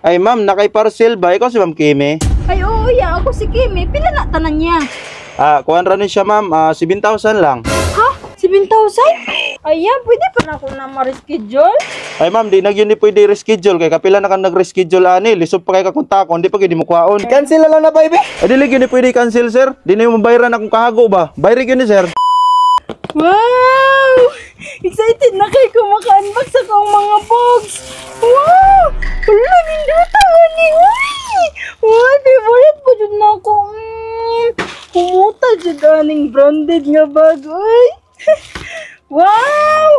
Ay ma'am, nakay parcel ba? Ikaw si Ma'am Kimi? Ay, oo, ya. Ako si Kimi. Pila na tanan niya? Ah, kuan ra ni siya, ma'am, 7,000 lang. Ha? 7,000? Ay, ya, pwede pa na ako na ma-reschedule? Ay ma'am, di na gyud ni pwede reschedule kay kapila na kang nag-reschedule ani, lisod pa kay ka kontakon, di pa gyud mo kuhaon. Cancel na lang na, baby. Ay dili gyud ni pwede cancel, sir. Di na yung mabayaran akong kahago ba? Bayri gyud ni sir. Wow! Excited na kay ko maka-unbox akong mga box. Wow! Wala, nindota ani. Uy! Uy, favorite po jud na ako. Humuta jud aning branded nga bag. Uy! Wow!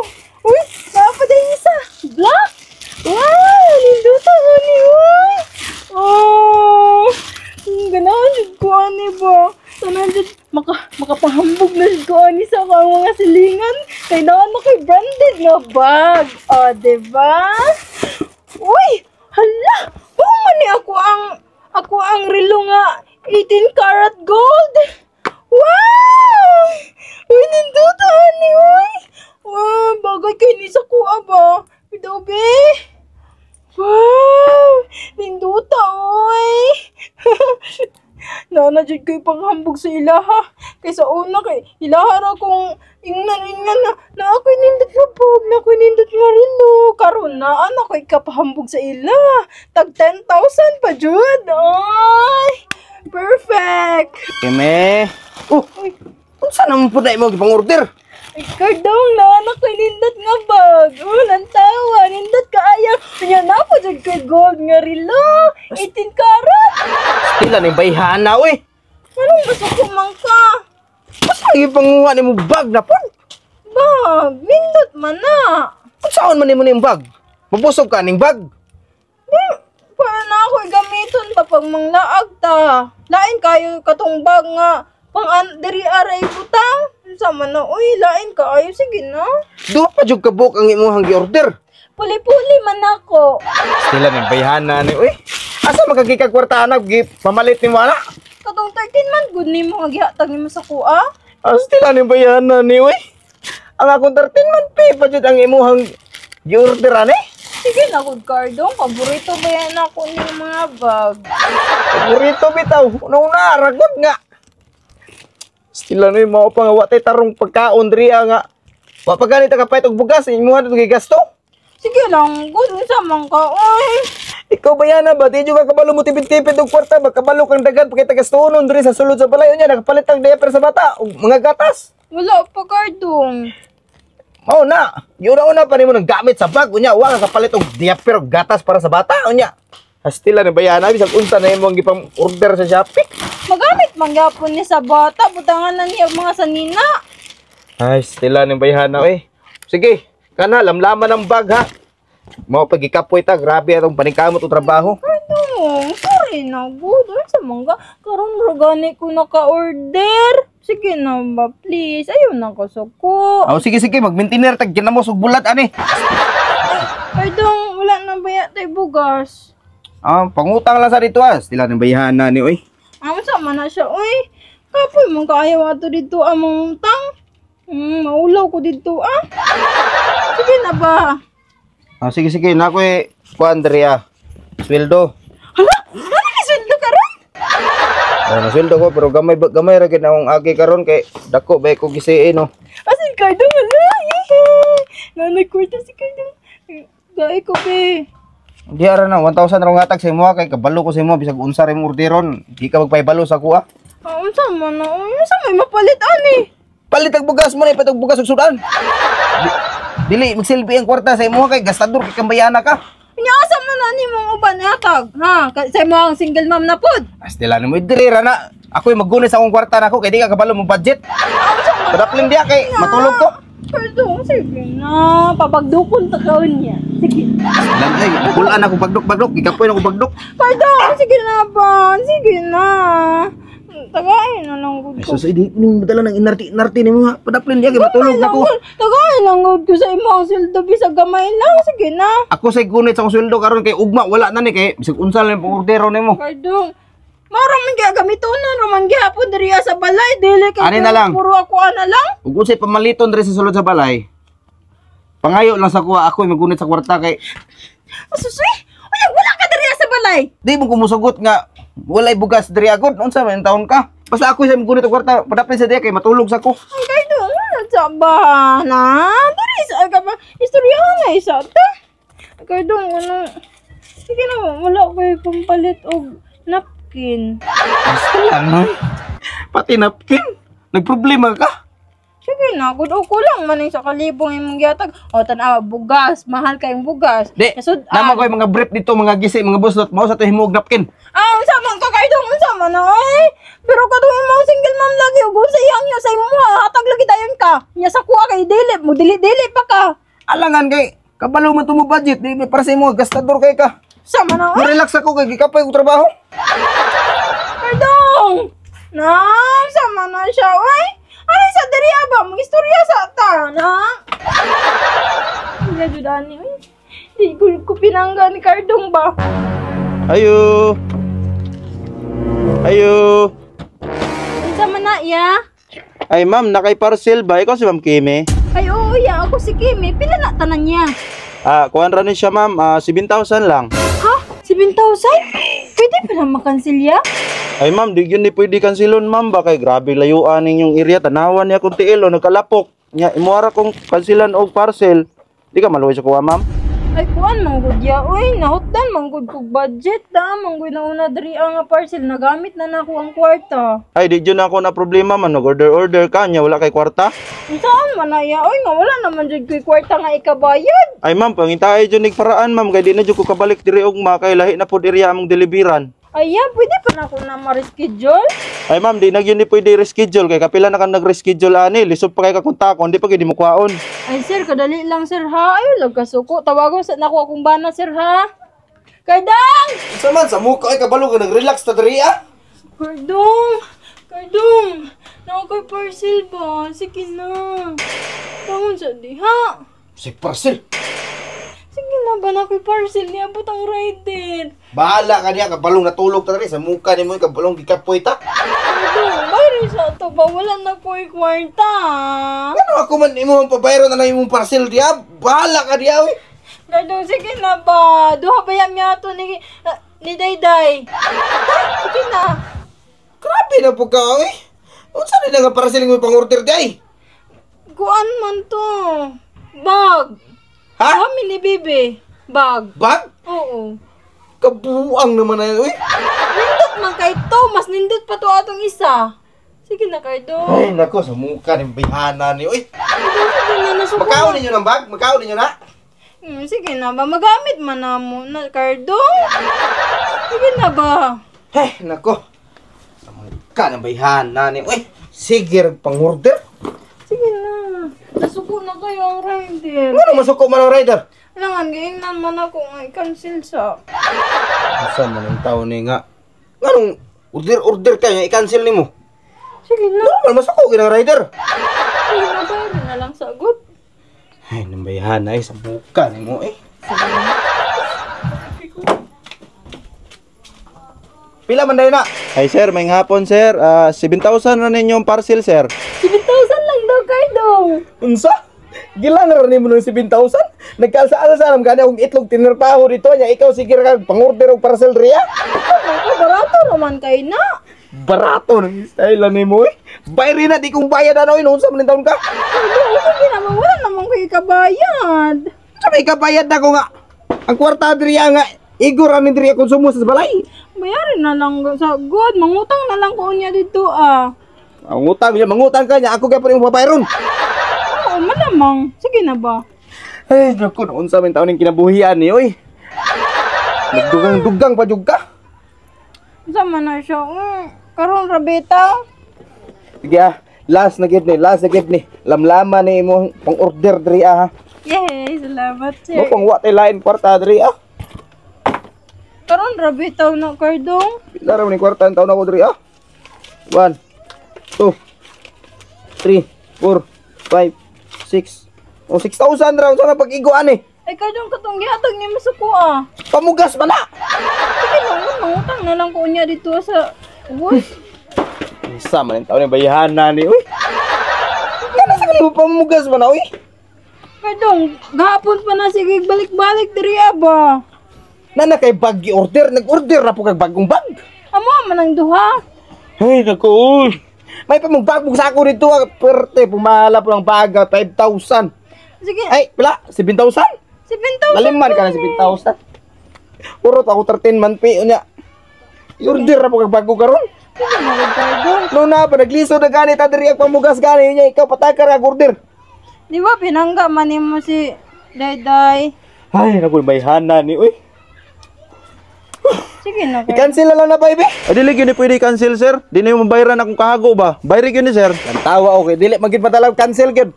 Uy, naa pa din isa. Black! Wow! Nindota ani. Uy! Oh! Ganahan jud ko ani ba? Tanan jud makapahambog na jud ko ani sa akong mga silingan. Kay naa na koy branded nga bag. O, diba? Uy! Hala! Oh, man ni ako ang relo nga 18 karat gold. Wow! Uy, nindota ani, uy! Wow, bagay kay ni sa kuha ba? Bitaw, be. Wow! Nindota, uy! Naa na jud ko'y panghambog sa ilaha. Kay sa una kay ilaha ra kong ingnan-ingnan na na ako'y nindot nga bag, na ako'y nindot nga relo. Karon naa na ko'y kapahambog sa ila. Tag 10,000 pa jud. Ay! Perfect! Kimi. Oh, Uy, unsa naman pud na imo gipang order? Ay, Kardong, naa na ko'y nindot nga bag. Oh, lantawa, nindot kaayo. Unya na po jud ko'y gold nga relo. 18 karat. Pila ni bayhana, uy. Anong masuko man ka? Basta gipanguha nimo bag na pud. Bag, nindot man na. Unsaon man nimo ning bag? Mabusog ka ning bag. Di, para na ako'y gamiton pa pag manglaag ta. Lain kayo katong bag nga pang diri aray butang. Unsa man na, uy, lain kaayo, sige na. Duha pa jud ka buok ang imong gi-order. Puli-puli man ako. Stila ni bayhana ni, uy. Asa makagikag kwarta anak gi pamalit nimo ana? Katong 13 man good nimo nga gihatag nimo sa kuha. Stila ni bayhana ni, uy. Ang akong 13 man pay pa jud ang imong gi-order ani. Sige na gud, Cardong, paborito ba yan ako ning mga bag? Paborito bitaw. Una-una ragot nga. Stila ni mao pa nga wa tay tarong pagkaon diri nga. Wa pa gani ta kapait og bugas imuha to gigasto. Sige lang, good, unsa man ka, uy. Ikaw ba yan ba? Di ka kabalo mo tipid-tipid og kwarta ba? Kabalo kang dagan pakita gastonon diri sa sulod sa balay unya nakapalit ang diaper sa bata ug mga gatas. Wala pa, Cardong. Mao na. Yuna-una pa nimo nang gamit sa bag unya wa ka kapalit og diaper ug gatas para sa bata unya. Hastila ni bayana bisag unsa na imong gipang order sa Shopee. Magamit man gyapon ni sa bata, butangan na niya og mga sanina. Ay, stila ni bayana eh. Sige, kana lamlaman ang bag ha. Mao pag gikapoy ta, grabe atong paningkamot og trabaho. Cardong, sorry na gud. Unsa man ka? Karon ra gani ko naka-order. Sige na ba, please. Ayaw na ko suko. Oh, sige sige, magmaintainer tag ginamos og bulat ani. Cardong, wala na ba yata bugas? Ah, pangutang lang sa dito ah. Stila ni bayhana ni, oy. Amo sa man na siya, uy. Kapoy man kaayo ato dito ang mga utang. Maulaw ko dito ah. Sige na ba? Ah, sige sige, na ko eh, kuan diri ah. Sweldo. Hala, ano ni sweldo karon? Oh, nasweldo ko pero gamay ba gamay ra gid akong agi karon kay dako ba ko gisiin, no. Asin Cardong, hala. Yehe. Nanay kwarta si Cardong. Gaay ko be. Di ara na 1,000 ra hatag sa imo kay kabalo ko sa imo bisag unsa ra imong orderon, di ka magpahibalo sa kuha. Ah, unsa man na? Uy, unsa may mapalit ani? Palit ang bugas mo na ipatog bugas ug sudan. Dili magsilbi ang kwarta sa imo kay gastador kay kambayana ka. Nya asa man na ni mong uban hatag? Ha? Sa imo ang single mom na pod. Astila nimo diri ra na. Ako'y maggunis akong kwarta nako kay di ka kabalo mo budget. Padaplin diya kay matulog ko. Cardong, sige na. Pabagdukon ta kaon niya. Sige. Lang ay, bulan ako bagdok-bagdok, gikapoy na ako bagdok. Cardong, sige na ba? Sige na. Tagain na lang gud Ay, ko. sus, di nung madala ng inarti-inarti nimo ha. Padaplin diya kay matulog na ko. Tagain lang gud ko sa imo ang sweldo bisag gamay lang. Sige na. Ako say gunit sa akong sweldo karon kay ugma wala na ni kay bisag unsa lang yung ordero nimo. Cardong, mara man kaya gamitonan raman gihapon diri sa balay dili kay Ani na lang. puro ako ana lang. Ug unsay pamaliton diri sa sulod sa balay. Pangayo lang sa kuha ako magunit sa kwarta kay Asusoy, uy, wala ka diri sa balay? Di mo kumusugot nga walay bugas diri agod. Unsa man taon ka? Basta ako sa gunit og kwarta, padapin sa diya kay matulog sa ko. Ang Kardong, wala sa ba na? Diri sa ka ba? Istoryahan na isa ta. Kardong, ano? Sige na, wala ko'y pampalit og napkin. Basta lang, no? Pati napkin. Nagproblema ka. Sige na, gud o kulang man sa kalibong imong gihatag. O tan-awa bugas, mahal kayong bugas. Di, Nasud-an. naman ko'y mga brief dito, mga gisi, mga buslot, mao sa to himuog napkin. Ah, unsa man ka Kardong, unsa man na oy? Pero katong imong single mom lagi ug unsa iyang niya sa imo hatag lagi dayon ka. Nya sa kuha kay dili mo dili-dili pa ka. Alangan kay, kabalo man to mo budget, di ba para sa imo, gastador kay ka. Sa man na oy? Marelax ako kay gikapay og trabaho. Kardong! Na, sama na siya, oy! Ay, sa diri ba? Mag-istorya sa ta, na? Hindi jud ani, oy. Di ko pinangga ni Kardong ba? Ayo. Ayo. Unsa man na, ya? Ay ma'am, nakay parcel ba? Ikaw si Ma'am Kimi? Ay, oo, ya. Ako si Kimi. Pila na tanan niya? Ah, kuan ra ni siya ma'am, 7,000 lang. Ha? 7,000? Pwede pa na makansil ya? Ay ma'am, di yun ni pwede kansilon ma'am ba kay grabe layuan ninyong area tanawan niya kung tiil o nagkalapok. Nya imuara kong kansilan og parcel. Di ka maluoy sa kuha ma'am. Ay, kuan manggod ya. Uy, nahutdan manggod kog budget da. Manggod na una diri ang nga parcel. Nagamit na nako ang kwarta. Ay di jud na ako na problema man, nag-order order ka nya wala kay kwarta. Saan man na ya? Uy, nga wala naman jud ko'y kwarta nga ikabayad. Ay ma'am, pangitaay jud nig paraan ma'am kay di na jud ko kabalik diri ugma kay lahi na pud area among deliveran. Ay, ya, pwede pa na ako na ma-reschedule. Ay ma'am, di na gyud ni pwede reschedule kay kapila na kang nag-reschedule ani, lisod pa kay ka kontakon, di pa gyud mo kuhaon. Ay, sir, kadali lang, sir, ha? Ay, lag kasuko. Tawagon sa nako akong bana, sir, ha? Kardang! Unsa man sa muka ay kabalo ka nag-relax ta diri ah. Kardong! Kardong! Naku kay parcel ba? Sige na. Bangon sa diha. Si parcel. Sige na ba, naku parcel. Niabot ang rider. Bahala ka niya kabalong natulog ta diri sa muka nimo kabalong gikapoy ta. Kardong, bayro sa ato ba? Wala na ko'y kwarta. Ano ako man imo ang pabayro na lang imong parcel diya? Bahala ka diya oy. Kardong, sige na ba? Duha ba yan niya ato ni Dayday? Ha? Sige na. Grabe na po ka oy. Unsa ni nga parcel mo pang order diay? Kuan man to. Bag. Ha? Kami ni Bibi. Bag. Bag? Oo. Kabuang naman na yun, oy. Nindot man kay to. Mas nindot pa to atong isa. Sige na, Cardo. Ay, nako, sa mukha ni bihana ni, oy. Sige na, nasuko Makaon na. ninyo ng bag? Makaon ninyo na? Sige na ba? Magamit man na mo na, Cardo. Sige na ba? Ay, nako. Sa mukha ng bihana ni, oy. Sige, pang order. Sige na. Nasuko na kayo ang rider. Ano masuko man ang rider? Langan, giingnan man ako nga i-cancel sa. Asa man ang tao ni nga? Nganong order-order kayo, i-cancel nimo? Sige na. Normal, masuko ginang rider. Sige na, bayro na lang sagot. Ay, nambayhan ay sa buka ni mo eh. Pila man dayon na? Ay sir, may hapon sir. 7,000 na ninyong parcel sir. 7,000 lang daw, Cardo. Unsa? Gilang ra nimo ng 7,000? Nagkalsa-alsa sa gani akong itlog tinirpaho dito nya ikaw sige ra kag pang-order og parcel riya. Ako, barato naman kay na. Barato nang style na nimo eh. Bayri na di kong bayad ano unsa man taon ka? Cardo, sige naman, wala naman ko ikabayad. Sa may kabayad na ko nga. Ang kwarta diriya nga igor ani diriya konsumo sa balay. Bayarin na lang sa God. Mangutang na lang ko niya dito ah. Ang utang niya, mangutang ka niya, ako kaya pa rin mababayron. Oo, malamang. Sige na ba? Ay, naku, unsa man taon ning kinabuhian ni oy. Nagdugang-dugang pa jud ka. Sama na siya. Karon rabeta. Sige ah, last na gid ni, last na gid ni. Lamlama ni imong pang-order diri ah. Yay, salamat Mo sir. pang wa tay lain kwarta diri ah. Karon rabeta na kardong. Pila ra man ni kwarta ang taon ako diri ah. 1 2 3 4 5 6. O 6,000 ra unsa na pag-iguan eh. Ay kardong katong gihatag ni masuko ah. Pamugas man na. Sige lang, mangutang na lang ko niya dito sa Uy, Isa man ang taon ni bayhana ni uy. Kana sa kanimo pamugas man na uy. Kardong, gahapon pa na sige balik-balik diri ah ba. Nana kay bag order, nag-order na po kag bagong bag. Amo man ang duha. Ay, naku, uy. May pa mong bag mong sako dito, ah. Perte, pumala po ang bag, ah, 5,000. Sige, Ay, pala, 7,000? 7,000. Laliman ka na 7,000. Urot ako 13 man pay unya. I-order na po kag bago karon. Sige na gud Kardong. No na pa naglisod na gani ta diri ang pamugas gani niya ikaw patakar ang order. Di ba pinangga man nimo si Dayday? Ay, naku may hana ni uy. Sige na Kardong. I-cancel na lang na baby. Ay, dili gyud ni pwede cancel, sir. Di na yung mabayaran akong kahago ba? Bayri gyud ni, sir. Tawa okay, dili magid matalaw cancel gyud.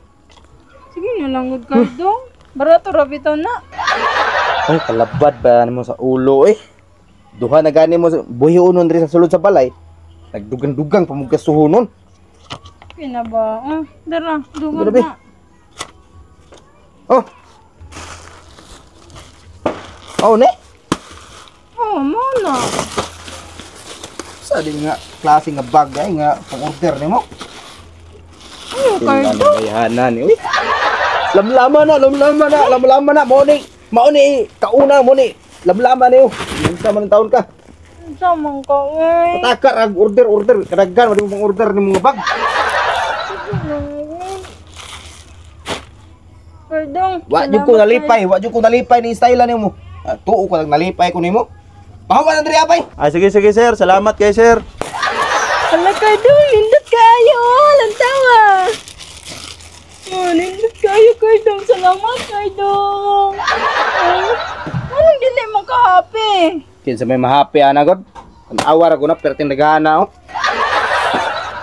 Sige na lang gud Kardong. Barato ra bitaw na. Ay, kalabad ba nimo sa ulo eh. Duha na gani mo buhiunon diri sa sulod sa balay. Nagdugang-dugang pamugas suhonon. Sige na ba? Ah, dara, dugang Dara, be. na. Oh. Oh, ne? Oh, mo na. Sa di nga klase nga bag ay nga pang-order nimo. Ano Kardong? Bayhana ni uy. Lamlama na, lamlama na, lamlama na mao ni. Mao ni kauna mo ni. Lamlama ni oh. Unsa man ang taon ka? Unsa man ka oy? Patakar ang order order kadaghan wala mo pang order ni mga bag. Sige na gud. Kardong. Wa jud ko salamat nalipay, wa jud ko nalipay ni style nimo. Ah, tuo ko lang nalipay ko nimo. Pahawa na diri apay. Ay, sige, sige, sir. Salamat kay sir. Hala Kardong, nindot kayo. Lantawa. Oh, nindot kayo Kardong. Salamat Kardong. Oh, anong dili man ka happy? Kinsa may mahappy ana god. Ang awar ako na perting nagana oh.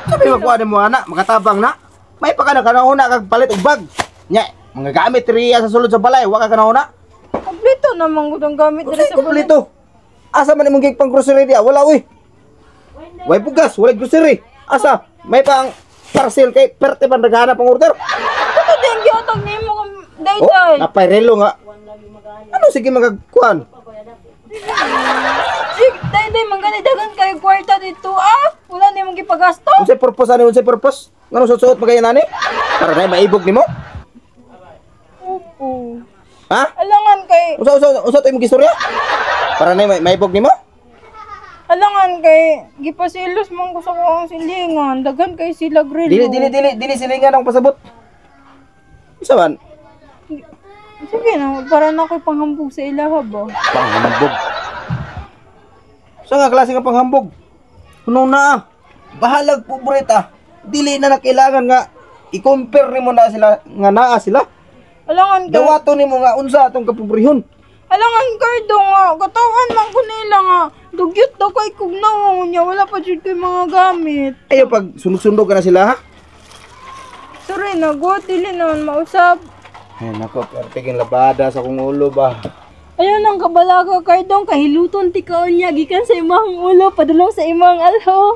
Sabi makuha nimo ana, makatabang na. May pa ka na kanahuna kag palit og bag. Nya, mga gamit riya sa sulod sa balay, wa ka kanahuna. Kompleto naman gud ang gamit diri Unsay sa balay. kompleto? Asa man imong gig pang grocery diya? Wala uy. Way bugas, walay grocery. Asa? May pang parcel kay perte pan naghanap ang order. Kato din gihatag nimo kang Oh, dayday. napayrelo nga. Ano sige magagkuan? Sige, dayday man gani daghan kayo kwarta dito ah. Wala nimong gipagasto. Unsay purpose ani unsay purpose? Ngano suot pa kayo nani? Para na maibog nimo? Opo. Ha? Alangan kay Unsa unsa unsa to imong gistorya? Para na maibog nimo? alangan kay gipasilos man ko sa akong silingan. Daghan kay sila grilo. Dili dili dili dili silingan ang pasabot. Unsa man? Sige na, para na ako'y panghambog sa ilaha ba? Panghambog. Sa nga klase nga panghambog? Kuno na ah. Bahalag pobreta. Dili na na kailangan nga i-compare nimo na sila nga naa sila. Alangan kay Dawato nimo nga unsa atong kapobrehon. alangan Cardo nga katawan man ko nila nga dugyot daw kay kugnaw niya wala pa jud ko'y mga gamit. Ayo pag sunog-sunog ka na sila ha. Sorry na god, dili naman mausab. Ay nako, pertiging labada sa kong ulo ba. Ayaw nang kabalaga Cardong, kahiluton ti kaon niya gikan sa imong ulo padulong sa imong alho.